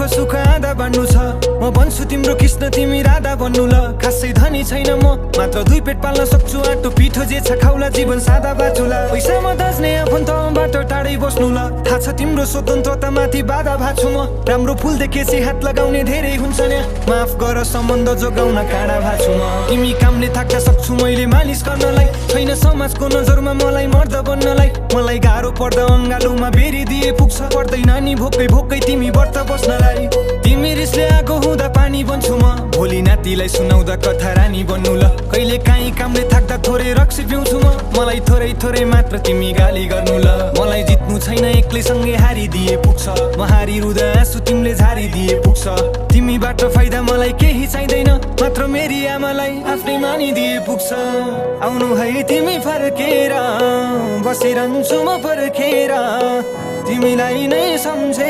सुख आधा बाँड्नु छ। म भन्छु तिम्रो कृष्ण तिमी राधा बन्नु ल। खासै धनी छैन म, मात्र 2 पेट पाल्न सक्छु। आटो पिठो जे छ खाउला, जीवन सादा बाचुला। पैसामा दाज्ने आफन्तबाट टाढै बस्नु ल। थाहा छ तिम्रो स्वतन्त्रता माथि बाधा भाछु म। राम्रो फुल देखेपछि हात लगाउने धेरै हुन्छ नि। माफ गर सम्बन्ध जोगाउन काँडा भाछु म। तिमी कामले थाक्न सक्छु मैले मालिस गर्नलाई। छैन समाजको नजरमा मलाई मर्द बन्नलाई। मलाई गाह्रो पर्दा अङ्गालोमा बेरी दिए पुग्छ। पर्दैन नि भोकै भोकै तिमी व्रत बस्नलाई। तिमी रिसले आगो हुँदा पानी बन्छु म। भोलि नातिलाई सुनाउँदा कथा रानी बन्नु ल। कहिले काहीँ कामले थाक्दा थोरै रक्सी पिउँछु म। मलाई थोरै थोरै मात्र तिमी गाली गर्नु ल। मलाई जित्नु छैन एक्लैसँगै हारिदिए पुग्छ। म हारिरुँदा आँसु तिमीले झारिदिए पुग्छ। तिमीबाट फाइदा मलाई केही चाहिँदैन, मात्र मेरी आमालाई आफ्नै मानिदिए पुग्छ। आउनु है तिमी फर्केर, बसिरहन्छु म पर्खेर, तिमीलाई नै सम्झे।